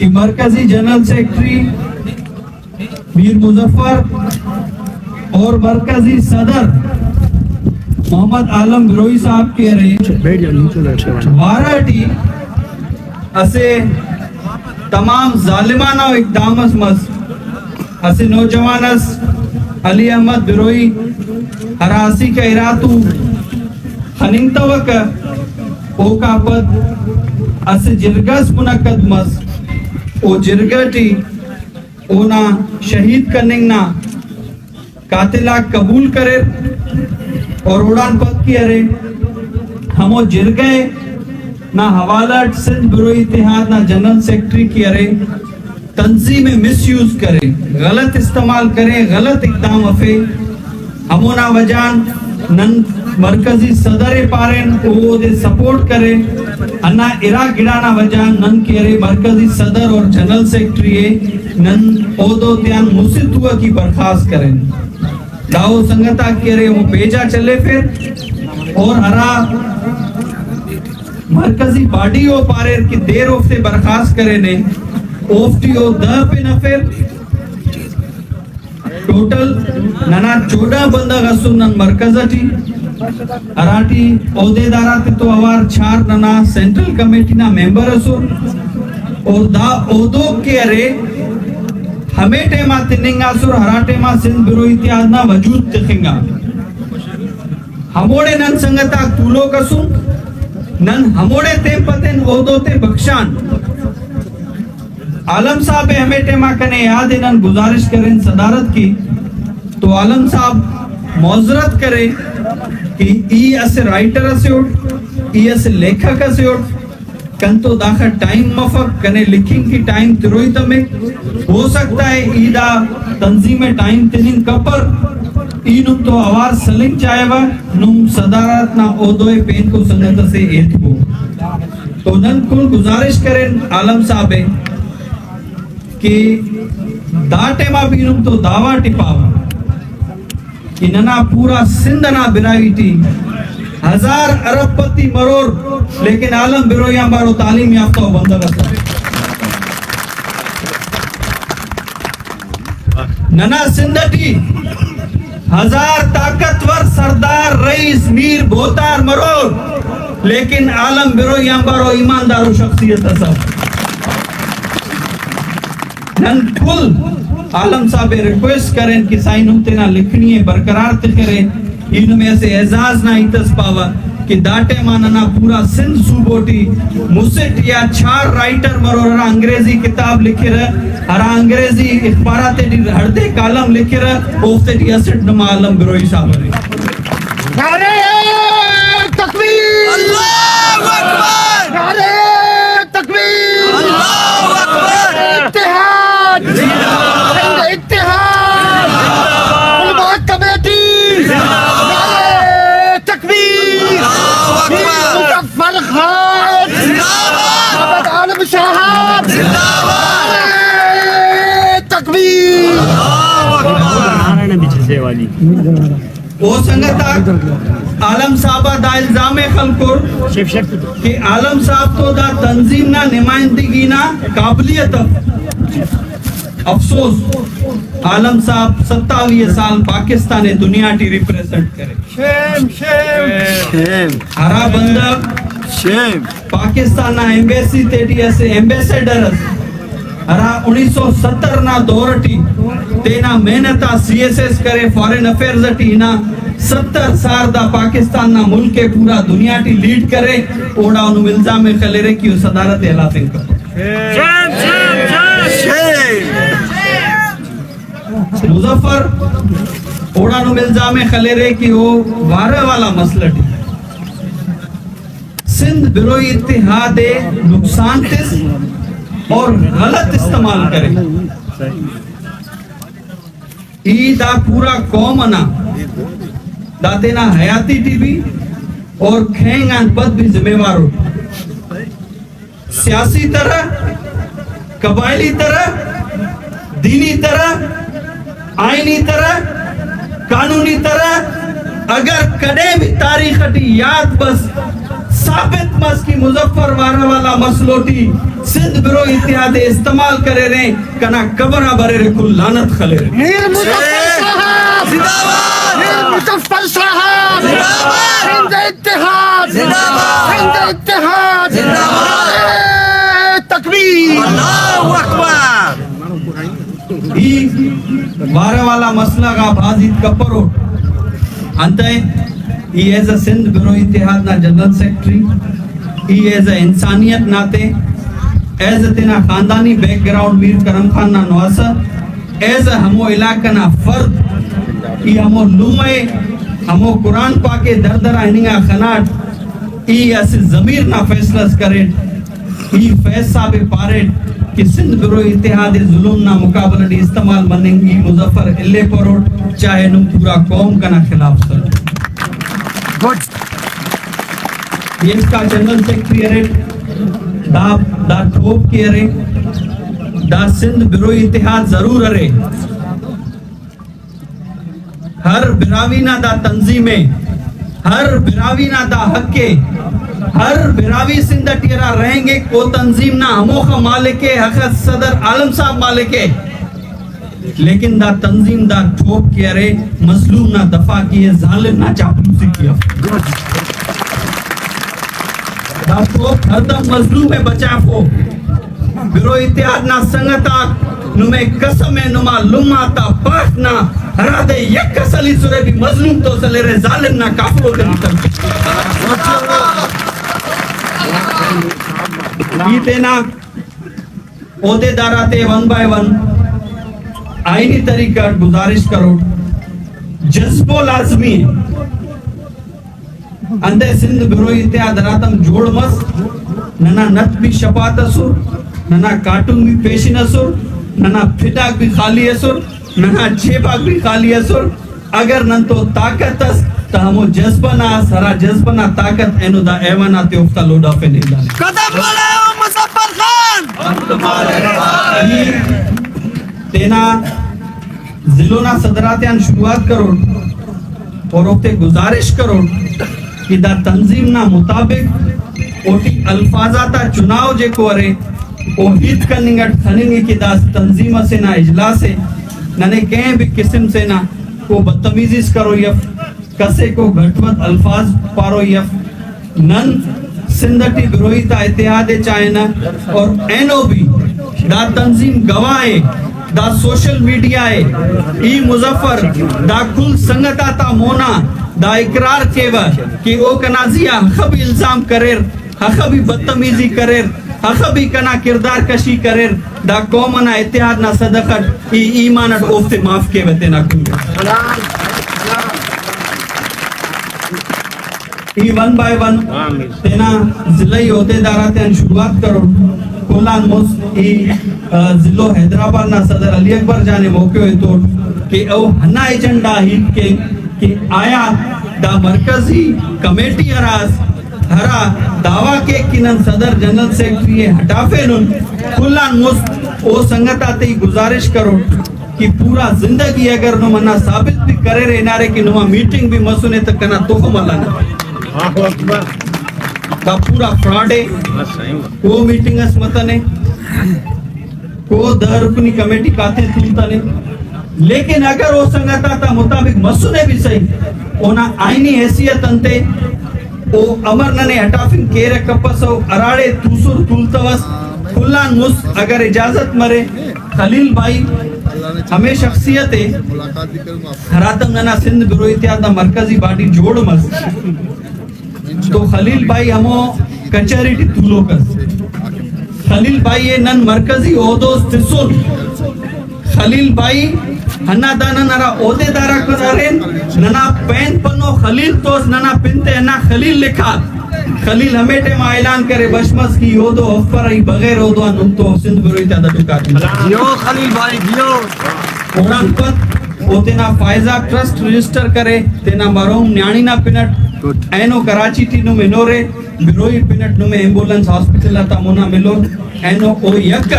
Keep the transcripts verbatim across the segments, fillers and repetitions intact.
کہ مرکزی جنرل سیکرٹری میر مظفر اور مرکزی صدر محمد عالم بروہی صاحب کہ ارے، وارہ ٹی اسہ تمام ظالمانہ اقدام اس مس۔ اسہ نوجوان اس، علی احمد بروہی، ہرا اسیکا اراتو خننگتوکہ، اوکا پد اسہ جرگہ اس منعقد مس۔ او جرگہ ٹی اونا شہید کننگ نا قاتل آک قبول کریر اور اوڑان پد کہ ارے، ہمو جرگہ نا حوالہ اٹ سندھ بروہی اتحاد نا جنرل سیکرٹری کہ ارے، تنظیم ءِ مس یوز کرے، غلط استعمال کرے، غلط اقدام افے، ہمونا وجہ آن نن مرکزی صدر ءِ پارین، او اودے سپورٹ کرے۔ ہندا ارا گڑا نا وجہ آن نن کہ ارے مرکزی صدر اور جنرل سیکرٹری ءِ نن عہدو تیان مسہ تو ئٹی برخاست کرین۔ دا او سنگت آک کہ ارے ہمو پیج آ چلیفیر اور ہرا مرکزی باڈی او پاریر کہ دیر اوفتے برخاست کرینے، اوفتے او دہ پن افیر۔ ٹوٹل ننا چودہ بندغ اسر نن مرکز اٹی، ہراٹی عہدیدار آتے تو اوار چار ننا سینٹرل کمیٹی نا ممبر اسر، اور دا عہدوک کہ ارے ہمے ٹائم آ تننگاسر ہرا ٹائم آ سندھ بروہی اتحاد نا وجود تخنگا۔ ہموڑے نن سنگت آک تولوک اسن، نن ہموڑے تین پہ تین عہدو تے بخشان۔ عالم صاحب ءِ ہمے ٹائم آ کنے یاد ءِ، نن گزارش کرین صدارت کی، تو عالم صاحب معذرت کرے کہ ای اسہ رائٹر اسے اٹ، ای اسہ لیکھک اسے اٹ، کنتو داخہ ٹائم مفک، کنے لکھنگ کی ٹائم تروئی تمک۔ ہو سکتا ہے ای دا تنظیم ءِ ٹائم تننگ کپر، ای نم تو اوار سلنگ چاہیوہ، نم صدارت نا عہدو ءِ پین کو سنگت اسے ایتبو۔ تو نن کل گزارش کرین عالم صاحب ءِ کہ دا ٹائم آ بھی نم تو دعویٰ ٹی پاوہ کہ ننا پورا سندھ ئنا براہوئی ٹی ہزار ارب پتی مرور، لیکن عالم بروہی آنبار او تعلیم یافتہ او بندغ ئسے۔ ننا سندھ ٹی ہزار طاقتور سردار، رئیس، میر، بھوتار مرور، لیکن عالم بروہی آنبار او ایماندار او شخصیت ئسے۔ نن کل عالم صاحب ءِ ریکویسٹ کرین کہ سائیں نم تینا لکھنی ءِ برقرار تخرے۔ ای نمے اسہ اعزاز نا ہیت اس پاوہ کہ دا ٹائم آ ننا پورا سندھ صوبو ٹی مسٹ یا چار رائٹر مرور، ہرا انگریزی کتاب لکھرہ، ہرا انگریزی اخبارات ٹی ہڑدے کالم لکھرہ، اوفتے ٹی اسٹ نما عالم بروہی صاحب ارے۔ نعرہ تکبیر! اللہ اکبر! نعرہ تکبیر! اللہ اکبر! اتحاد! زندہ باد! اتحاد! زندہ باد! علماء کمیٹی! زندہ باد! نعرہ تکبیر! اللہ اکبر! میر مظفر خان! زندہ باد! محمد عالم صاحب! زندہ باد! نعرہ تکبیر! اللہ اکبر! او سنگت آک، عالم صاحب آ دا الزام ءِ خلکر کہ عالم صاحب تو دا تنظیم نا نمائندگی نا قابلیت اف۔ افسوس، عالم صاحب ستاویہ سال پاکستان ءِ دنیا ٹی ریپریزنٹ کرے۔ شیم، شیم۔ شیم۔ ہرا بندغ شیم۔ پاکستان نا ایمبیسی تیٹی اسہ ایمبیسیڈر اس، ہرا انیس سو ستر نا دور ٹی تینا محنت آ سی ایس ایس کرے، فارن افیئرز ٹی ہنا ستر سال دا پاکستان نا ملک ءِ پورا دنیا ٹی لیڈ کرے، اوڑا نم الزام ءِ خلیرے کہ او صدارت ءِ ہلاتنگ کپک۔ شیم، شیم، شیم۔ مظفر اوڑا نم الزام ءِ خلیرے کہ او وارہ والا مسئلہ ٹی سندھ بروہی اتحاد ءِ نقصان تس اور غلط استعمال کرے۔ ای دا پورا قوم انا دا تینا حیاتی ٹی بھی اور کھینگ آن پد بھی ذمہ وار اٹ۔ سیاسی طرح، قبائلی طرح، دینی طرح، آئینی طرح، قانونی طرح، اگر کدے بھی تاریخ ٹی یاد بس ثابت مس کہ مظفر وارہ والا مسئلہ ٹی سندھ برو اتحاد ءِ استعمال کریرے، کنا قبر آ بریرے، کل لعنت خلیرے۔ میر مظفر صاحب! زندہ باد! میر مظفر صاحب! زندہ باد! سندھ اتحاد! زندہ باد! سندھ اتحاد! زندہ باد! نعرہ تکبیر! اللہ اکبر! ای وارہ والا مسئلہ غا بھاز ہیت کپروٹ۔ انتئے ای ایز اے سندھ برو اتحاد نا جنرل سیکرٹری، ای ایز اے انسانیت ناتے، ایز اے تینا خاندانی بیک گراؤنڈ میر کرم خان نا نواسہ، ایز اے ہمو علاقہ نا فرد، ای ہمو لمہ ءِ، ہمو قرآن پاک ءِ در در آ ہننگ آ خناٹ، ای اسہ ضمیر نا فیصلہ اس کریٹ۔ ای فیض صاحب ءِ پاریٹ کہ سندھ برو اتحاد ءِ ظلم نا مقابلہ ٹی استعمال مننگ ای مظفر الیپروٹ، چاہے نم پورا قوم کنا خلاف سر۔ گڈ۔ ای اسکا جنرل سیکرٹری ارے، دا، دا ٹوپ کے ارے، دا سندھ برو اتحاد ضرور ارے۔ ہر براہوئی نا دا تنظیم ءِ، ہر براہوئی نا دا حق ءِ، ہر براہوئی سندھ اٹی ہرا رہینگک او تنظیم نا ہموخہ مالک ءِ، اخس صدر عالم صاحب مالک ءِ، لیکن دا تنظیم دا ٹوپ کے ارے، مظلوم نا دفاع کے ءِ، ظالم نا چاپلوسی کے اف۔ دا ٹوپ ہردم مظلوم ءِ بچافو۔ برو اتحاد نا سنگت آک، نمے قسم ءِ نما لمہ تا پاٹ نا، ہرادے یک اس ہلیسرے بھی مظلوم تو سلیرے، ظالم نا کافرو تے بھی تنکے۔ ای تینا عہدیدار آتے ون بائی ون آئینی طریقہ اٹ گزارش کروٹ، جذبو لازمی ءِ۔ انتئے سندھ برو اتحاد ہراتم جوڑ مس، ننا نت بھی شپات ئسر، ننا کارٹون بھی پیشن ئسر، ننا پھڈ آک بھی خالی ئسر، ننا جیب آک بھی خالی ئسر۔ اگر نن تو طاقت ئس تہ ہمو جذبہ نا ئس، ہرا جذبہ نا طاقت اینو دا ایوان آتے اوفتا لوڈافے نندانے۔ قدم بڑھاؤ مظفر خان! ای تینا ضلع نا صدر آتیان شروعات کروٹ اور اوفتے گزارش کروٹ کہ دا تنظیم نا مطابق اوٹی الفاظ آتا چناؤ جیکو ارے او ہیت کننگ اٹ خننگے کہ دا تنظیم اسے نا اجلاس ءِ، ننے کہیں بھی قسم سے نا کو بدتمیزی اس کروئی اف، کسے کو گھٹ ود الفاظ پاروئی اف۔ نن سندھ اٹی بروئی تا اتحاد ءِ چاہنہ اور اینو بھی دا تنظیم گواہ ءِ، دا سوشل میڈیا ءِ، ای مظفر دا کل سنگت آتا مونا دا اقرار کیوہ کہ او کنا زی آ ہخہ بھی الزام کریر، ہخہ بھی بدتمیزی کریر، ہخہ بھی کنا کردار کشی کریر، دا قوم انا اتحاد نا صدقہ اٹ ای ایمان اٹ اوفتے معاف کیوہ تینا کنڈ۔ ای ون بائی ون تینا ضلعی عہدیدار آتیان شروعات کروٹ۔ کل آن مست ای، آ، ضلع حیدرآباد نا صدر علی اکبر جان ءِ موقع ءِ ایتوٹ کہ او ہندا ایجنڈا ہیت کین کہ آیا دا مرکزی کمیٹی ہرا اس، ہرا دعویٰ کیک کہ نن صدر جنرل سیکرٹری ءِ ہٹافینن، کل آن مست او سنگت آتے ای گزارش کروٹ کہ پورا زندگی اگر نم ہندا ثابت بھی کریرے ہنارے کہ نما میٹنگ بھی مسنے تہ کنا تخم ہلنگ۔ دا پورا فراڈ ءِ، او میٹنگ اس متنے، او دہ رکنی کمیٹی کاتے تولتنے، لیکن اگر او سنگت آتا مطابق مسنے بھی صحیح، اونا آئینی حیثیت انتے، او امر ننے ہٹافنگ کیرہ کپسو، ہراڑے توسر تولتوس، کل آن مست اگر اجازت مرے، خلیل بھائی ہمے شخصیت ءِ ہراتم ننا سندھ برو اتحاد نا مرکزی باڈی جوڑ مس، تو خلیل بھائی ہمو کچہری ٹی تولوک ئس۔ خلیل بھائی ءِ نن مرکزی عہدوس تسن۔ خلیل بھائی ہندا دا نن ہرا عہدیدار آک ارین، ننا پین پنو خلیل توس، ننا پن تے ہندا خلیل لکھا۔ خلیل ہمے ٹائم آ اعلان کرے بش مس کہ ای عہدو افرہ، ای بغیر عہدو آن نم تو سندھ بروئی تا دا ٹکاٹی۔ جیو خلیل بھائی، جیو۔ اوڑان پد او تینا فائزہ ٹرسٹ رجسٹر کرے، تینا مرحوم نیاڑی نا پن اٹ۔ گڈ۔ اینو کراچی ٹی نم ہنورے، بروئی پن اٹ نمے ایمبولینس ہاسپٹل آتا مونا ملور۔ اینو او یک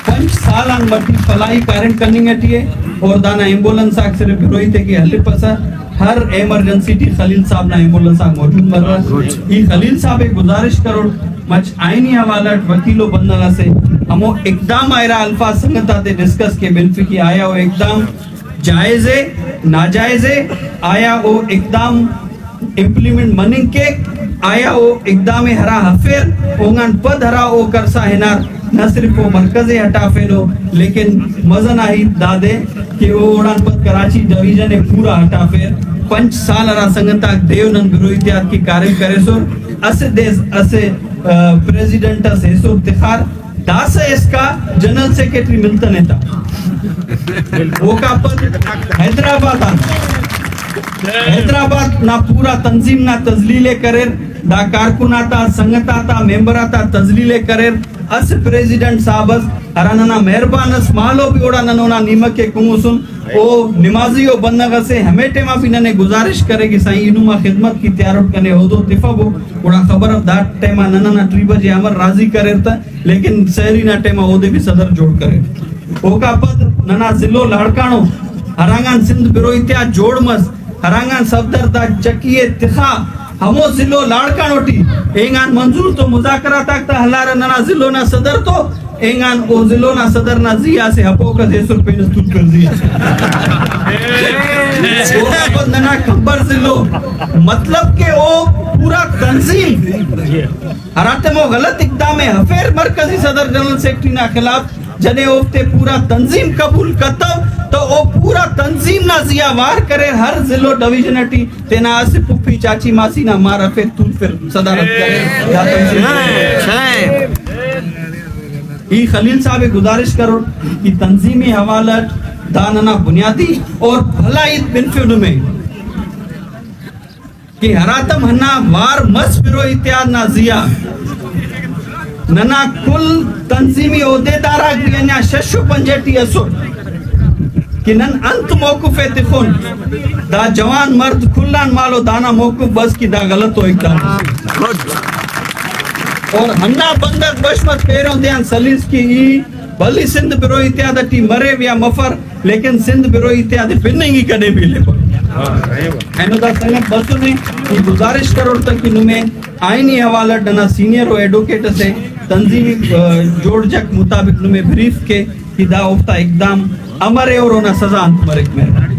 پنچ سال آن مٹی فلاحی کاریم کننگ اٹی ءِ اور دانا ایمبولینس آک صرف بروئی تے کہ ہلپسہ۔ ہر ایمرجنسی ٹی خلیل صاحب نا ایمبولینس آک موجود مرہ۔ ای خلیل صاحب ءِ گزارش کروٹ، مچ آئینی حوالہ اٹ وکیل و بندغ اسے ہمو اقدام آ ارا الفاظ سنگت آتے ڈسکس کے بنفک کہ آیا او اقدام جائز ءِ، ناجائز ءِ، آیا او اقدام امپلیمنٹ مننگ کیک، آیا او اقدام ءِ ہرا ہرفیر، اونگان پد ہرا او کرسا ہنار، نہ صرف او مرکز ءِ ہٹافینو، لیکن مزہ نا ہیت دادے کہ او اوڑان پد کراچی ڈویژن ءِ پورا ہٹافیر۔ پنچ سال ہرا سنگت آک دے و نن بروئی تیاد کہ کاریم کریسر، اسہ دے اسہ، آ، پریزیڈنٹ اس ایسر تخار، داسہ اسکا جنرل سیکرٹری ملتنے تا۔ اوکا پد حیدرآباد آ، حیدرآباد نا پورا تنظیم نا تذلیل ءِ کریر، دا کارکن آتا، سنگت آتا، ممبر آتا تذلیل ءِ کریر۔ اسہ پریزیڈنٹ صاحب اس ہرا ننا مہربان اس، مالو بھی اوڑا نن اونا نیمہ کے کنگسن۔ او نمازی او بندغ اسے، ہمے ٹائما بھی ننے گزارش کرے کہ سائیں ای نما خدمت کی تیاروٹ کنے اودو تفبو، گڑا خبر اف دا ٹائما ننا نا ٹی بجے امر راضی کریر تہ، لیکن سحری نا ٹائما اودے بھی صدر جوڑ کریر۔ اوکا پد ننا ضلع لاڑکانو ہرانگان سندھ بروئی تیا جوڑ مس، ہرانگان صفدر دا چکی ءِ تخا، ہمو ضلع لاڑکانو ٹی اینگان منظور تو مذاکرات آک تا ہلارہ ننا ضلع نا صدر تو، اینگان او ضلع نا صدر نا زی آ اسہ ہپوک اس ایسر پین اس تولفر زی آ۔ اوکا پد ننا کمبر ضلع، مطلب کہ او پورا تنظیم ہراتم او غلط اقدام ءِ ہرفیر مرکزی صدر جنرل سیکرٹری نا خلاف، جدے اوفتے پورا تنظیم قبول کتو تو او پورا تنظیم نا زی آ وار کریر، ہر ضلع و ڈویژن اٹی تینا اسہ پھپھی چاچی ماسی نا مار ہرفیر تولفر صدارت کریر۔ دا تنظیم ای خلیل صاحب ءِ گزارش کروٹ کہ تنظیمی حوالہ اٹ دا ننا بنیادی اور بھلا ہیت بنفنہ نمے کہ ہراتم ہندا وار مس بروئی اتحاد نا زی آ ننا کل تنظیمی عہدیدار آک بھی ہندا شش و پنجہ ٹی اسر کہ نن انت موقف ءِ تخون، دا جوان مرد کل آن مالو دانا موقف بس کہ دا غلط و اقدام۔ اور ہندا بندغ بشمت پیرو دیان سلیس کہ ای بھلی سندھ بروئی اتحاد ٹی مرے یا مفر، لیکن سندھ بروئی اتحاد پننگ ای کنے بھی لیبو۔ اینو دا سنگت بسنے، ای گزارش کروٹ تہ کہ نمے آئینی حوالہ اٹ ننا سینئر و ایڈوکیٹ اسے تنظیمی، آ، جوڑ جک مطابق نمے بریف کے کہ دا اوفتا اقدام امر ءِ اور اونا سزا انت مریک۔ مہربانی۔